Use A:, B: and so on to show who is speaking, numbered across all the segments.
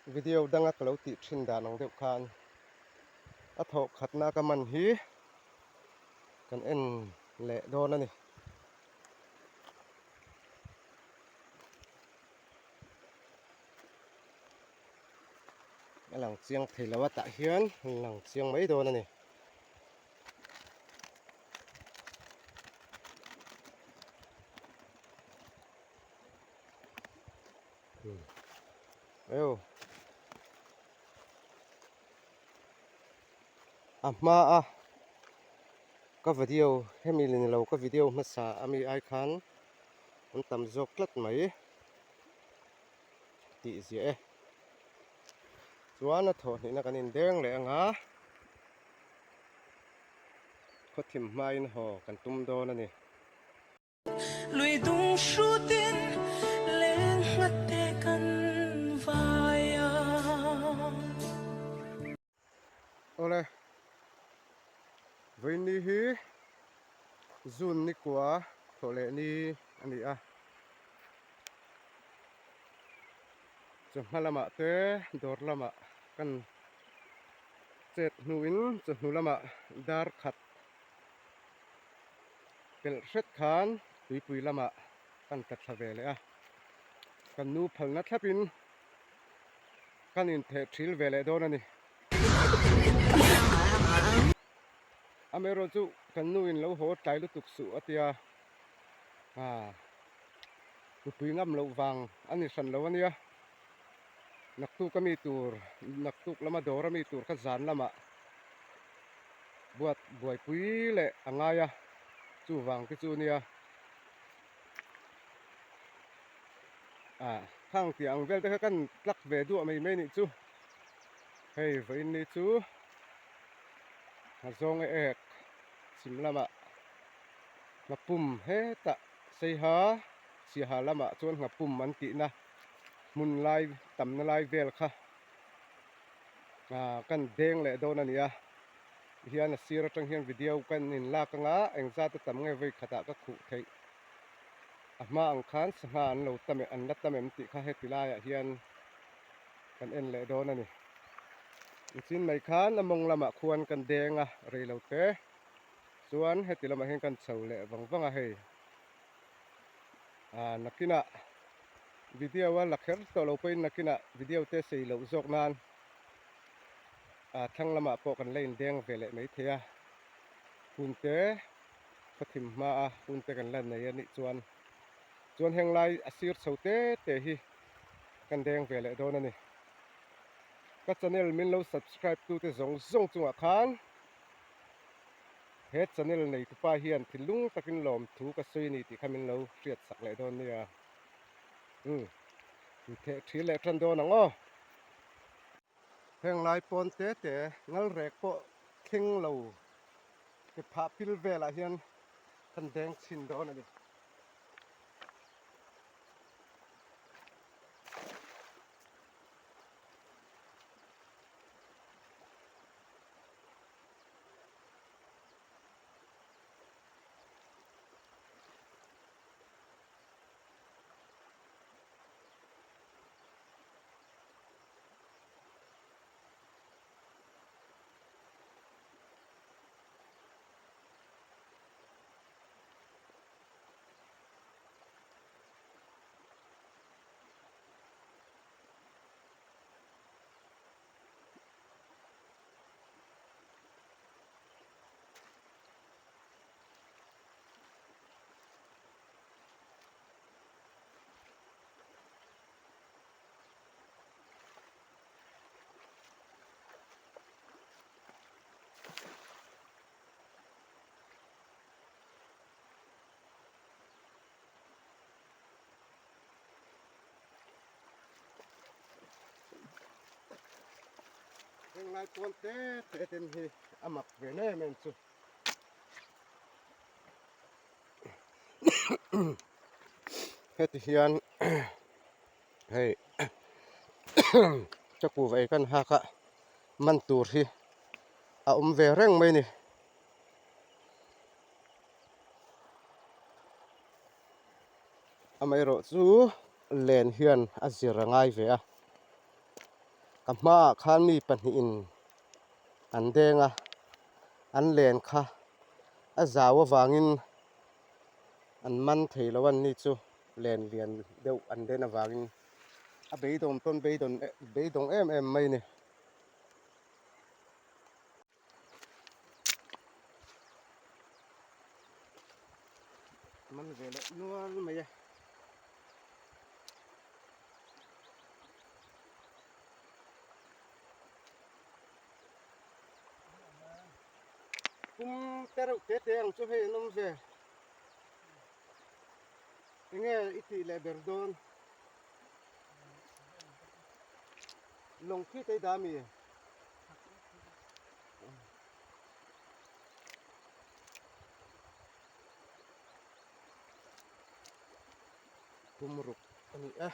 A: Video danga ka lo tih thin dan ang deuh khan a thawh khatna ka man hi kan en leh dawn a ni. A lang chiang thei lo a tah hian a lang chiang mai dawn a ni. A hma a ka video hemi ni lo ka video hmasa ami ai khan an tam zawk tlat mai tih ziah e chuan a thawh hnihna kan indeng leh ang a khawthim hmain haw kan tum dawn a ni.
B: Lui dung hrutin leng nghat te kan vai a.
A: Awle, vawiin hi June ni kua thawh leh ni a ni a, chawhma lamah te dawr lamah kan chet hnuin chawhnu lamah dar khat Pelh hret khan tuipui lamah kan tla thla ve leh a, kan nu phalna thlapin kan intheh thil ve leh dawn a ni. Amaherawh chu kan nu in lo haw tlai lutuk suh a tia, ah nupui ngam loh vang a ni hran lo a nia, naktuk a mi tur, naktuk lama dawr a mi tur kha zan lamah buat buaipui leh a ngai a chuvang te chu nia ah khang tih ang vel te kha kan tlak ve duah mai mai nih chu hei vawiin ni chu hna zawng e ek chhim lamah nghapum hetah seiha siaha lamah chuan nghapum an tihna hmun lai tamna lai vel kha. Ah kan deng leh dawn a ni a tihian a sir atang hian video kan in lak anga engzat a tam nge vawi khatah ka khuh theih a hma ang khan sangha an lo tam an la tam em tih kha heti laiah hian kan en leh dawn a ni nichin mai khan a mawng lamah khuan kan deng a rei lo te chuan heti lamah hian kan chho leh vang vang a hei. Ah nakinah video a la kher tawh lo pawhin nakinah video te sei loh zawk nan ah thlang lamah pawh kan la indeng ve leh mai thei a hun te khawthim hma a hun te kan la nei a nih chuan chuan heng lai a sir chho te te hi kan deng ve leh dawn a ni ka channel min lo subscribe tu te zawng zawng chungah khan He channel neitupa hian thinlung takin lawmthu ka sawi a ni tih kha min lo hriat sak leh dawn nia. Umm, theh thil leh tan dawn ang aw. Heng lai pawn te te ngal rek pawh thleng lo ke phah pil velah hian kan deng chhin dawn a ni. Heng lai pawn te te ten hi a mak ve em em chu. Heti hian hei chaku vai kan hak a man tur hi a awm ve reng mai ni. Amaherawhchu len hian a zir a ngai ve a. Ka hmaah khan mi pahnihin an deng a, an len kha a zau avangin an man thei lo a ni chu len lian deuh an den avangin a beidawng pawn beidawng beidawng em em mai a ni. Man ve leh nual mai a. Pum te reuh te te ang chu hei an awm ve. Enge i tih leh ber dawn? Lawng khi te i dah ami? Pum ruk a ni a.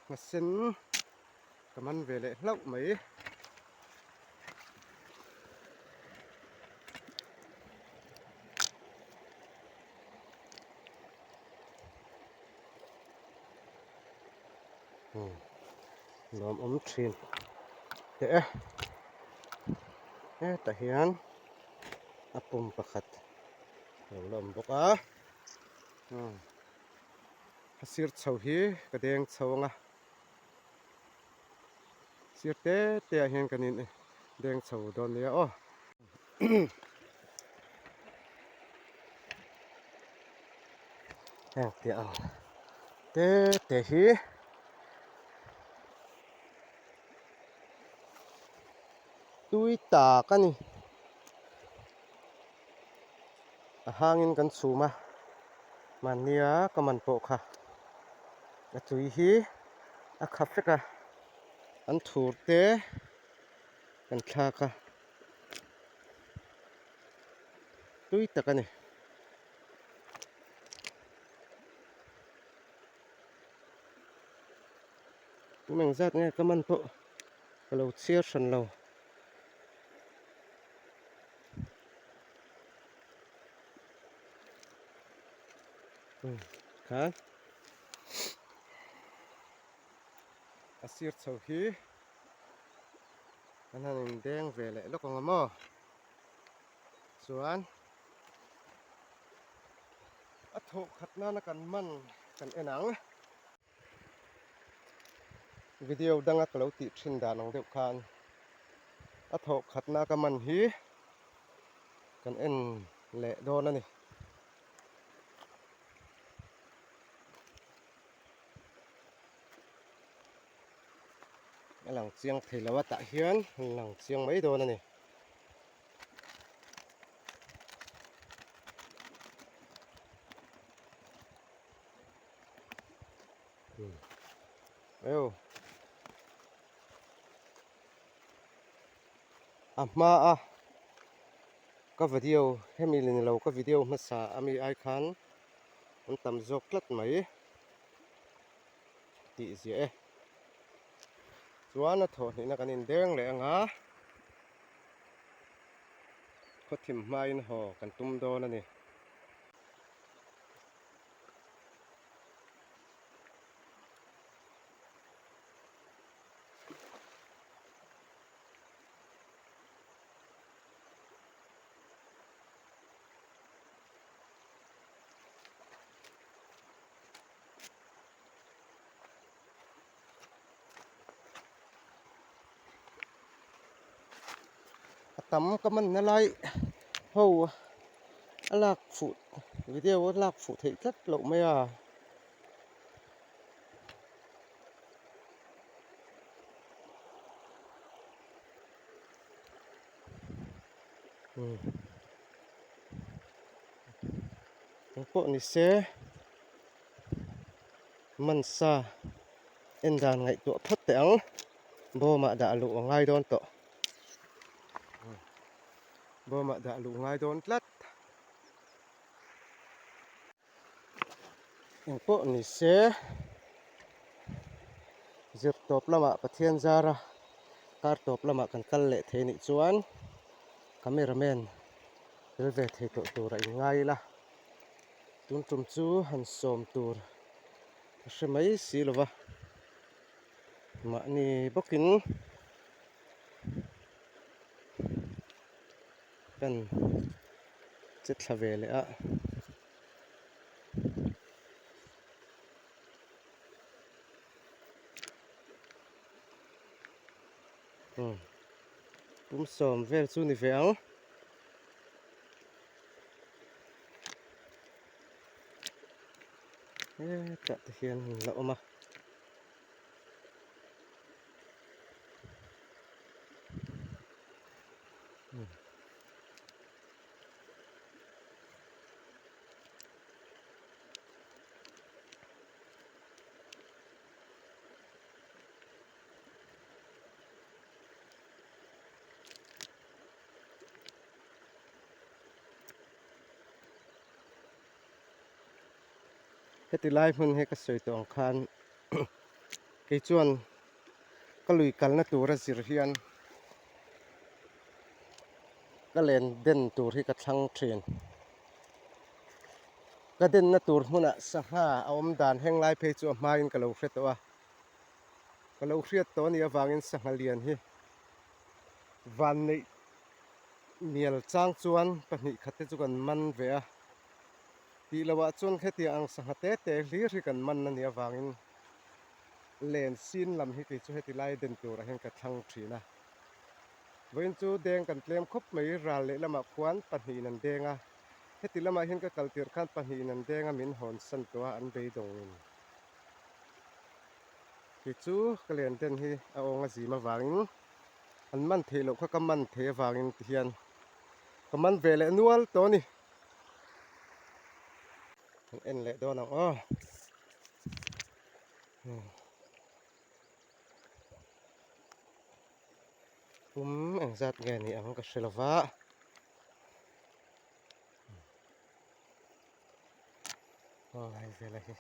A: Nghasen ka man ve leh hlauh mai. Nuam awm thin teh e hetah hian a pum pakhat a lo la awm bawk a a sir chho hi ka deng chho ang a sir te te ah hian kan in deng chho dawn nia aw. Heng tih ang te te hi tui tak a ni a hangin kan chhum a mahnia ka man pawh kha a tui hi a kha vek a an thur te kan thlak a. Tui tak a ni. Tum engzat nge ka man pawh ka lo chhiar hran lo. Khan a sir chho hi. An han indeng ve leh lawk ang a maw? Chuan a thawh khat nana kan man kan en ang. Video danga ka lo tih thin dan ang deuh khan a thawh khatna ka man hi kan en leh dawn a ni. A lang chiang thei lo a tah hian a lang chiang mai dawn a ni. Eo a hma a ka video hemi ni lo ka video hmasa ami ai khan an tam zawk tlat mai tih ziah e chuan a thawh hnihna kan indeng leh ang a khawthim hmain haw kan tum dawn a ni. A tam ka man na lai ho a lak fuh video a lak fuh theih tlat loh mai a. Eng pawh ni se mansa en dan ngaihtuah phawt teh ang bawmah dah luh a ngai dawn tawh bawmah dah luh ngai dawn tlat eng pawh ni se zir tawp lamah Pathian zara kar tawp lamah kan kal leh thei nih chuan camera man tel ve thei tawh tur a inngai ila tun tum chu han sawm tur a hre mai si lo va mahni bawkin kan che thla ve leh a. Pum sawm vel chu ni ve ang. Hetah te hian an la awm a. Heti lai hmun hi ka sawi tawh ang khan kei chuan ka lui kalna tura zir hian ka len den tur hi ka thlang thin. Ka denna tur hmunah sangha a awm dan heng lai phei chu a hmain ka lo hre tawh a. Ka lo hriat tawh a nih avangin sangha lian hi van neih mial chang chuan pahnih khat te chu kan man ve a. Tih lohah chuan khetiang ang sangha te te hlir hi kan man a nih avangin len sin lam hi kei chu heti lai den turah hian ka thlang thin a. Vawiin chu deng kan tlem khawp mai, ral leh lamah khuan pahnihin an deng a, heti lamah hian ka kal tirh khan pahnihin an deng a min hawn san tawh a an beidawngin. Kei chu ka len den hi a awng a zim avangin an man theih loh kha ka man thei avangin ti hian ka man ve leh nual tawh a ni. Kan en leh dawn ang aw. Pum engzat nge ni ang ka hre lo va. Aw hei vela hi.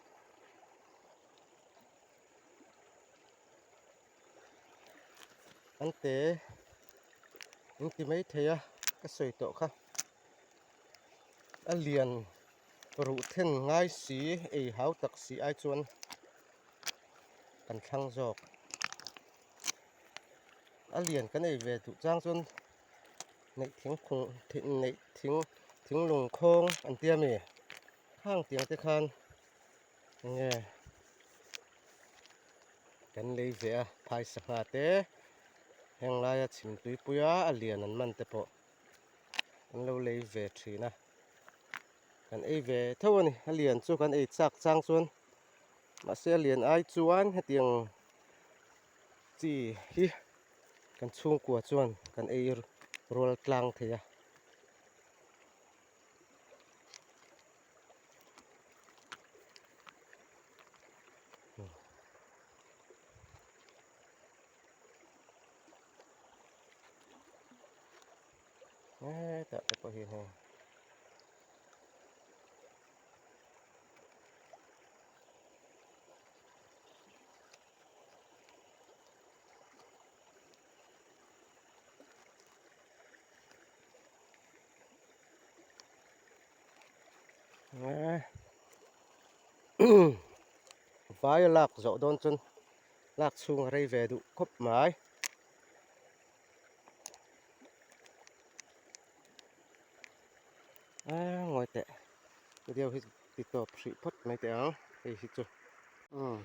A: An te in ti mai thei a ka sawi tawh kha. A lian ruh then ngai si ei hau tak si ai chuan kan thlang zawk. A lian kan ei ve duh chang chuan neih thing khung neih thing thinglung khawng an tia mi khang tiang te khan enge kan lei ve a phai sangha te heng laia chhim tuipuia a lian an man te pawh an lo lei ve thin a kan ei ve tho a ni a lian chu kan ei chak chang chuan mahse a lian ai chuan hetiang. chi hi kan chhungkua chuan kan ei rual tlang thei a. Hetah te pawh hi hei. Vai a lak zawh dawn chuan lak chhung a rei ve duh khawp mai. A ngawi teh video hi ti tawp hrih phawt mai teh ang hei hi chu umm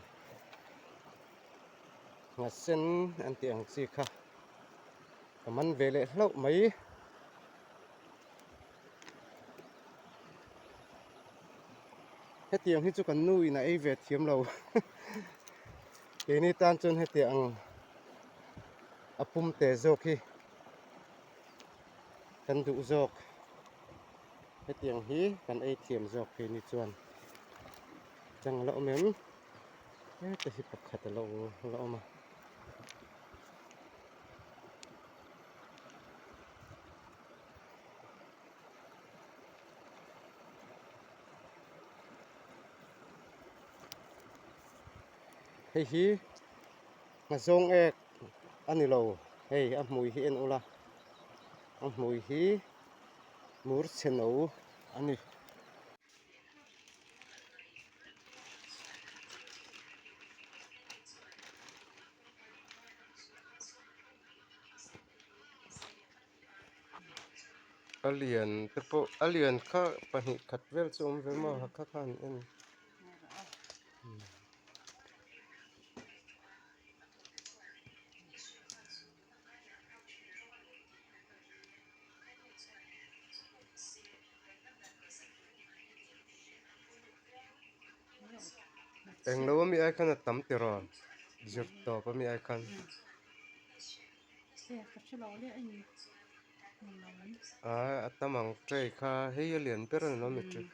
A: nghasen an tih ang chi kha ka man ve leh hlauh mai. Hetiang hi chu kan nu in a ei ve thiam lo keini tan chuan hetiang ang a pum te zawk hi kan duh zawk hetiang hi kan ei thiam zawk keini chuan chang la awm em heta hi pakhat a lo la awm a. Hei hi nghazawng ek a ni lo hei a hmui hi en ula a hmui hi mur chhe no a ni. A lian te pawh a lian kha pahnih khat vel chu awm ve maw hakha khan en. Englo ami ai khan a tam tiraw zir tawp ami ai khan. Aa a tam ang tray kha hei a lian ber a ni lo mi tray.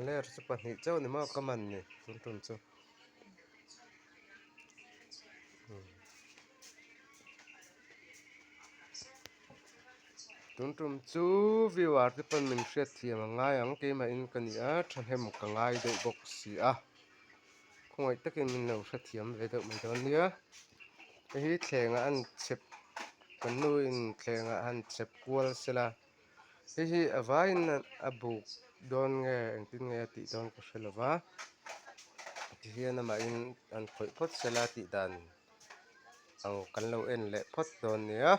A: Ler chu pahnih chauh ni maw ka man ni tun tum chu. Tun tum chu viewer te pawn min hriat thiam a ngai ang keimahin ka ni a thahnem ka ngai deuh bawk si a khawngaih takin min lo hrethiam ve deuh mai dawn nia hei hi thlengah an chhep kan nu in thlengah han chhep kual sela hei hi a vaiin a buk dawn nge engtin nge a tih dawn ka hre lova tihian amahin an khawih phawt sela tih dan ang kan lo en leh phawt dawn nia.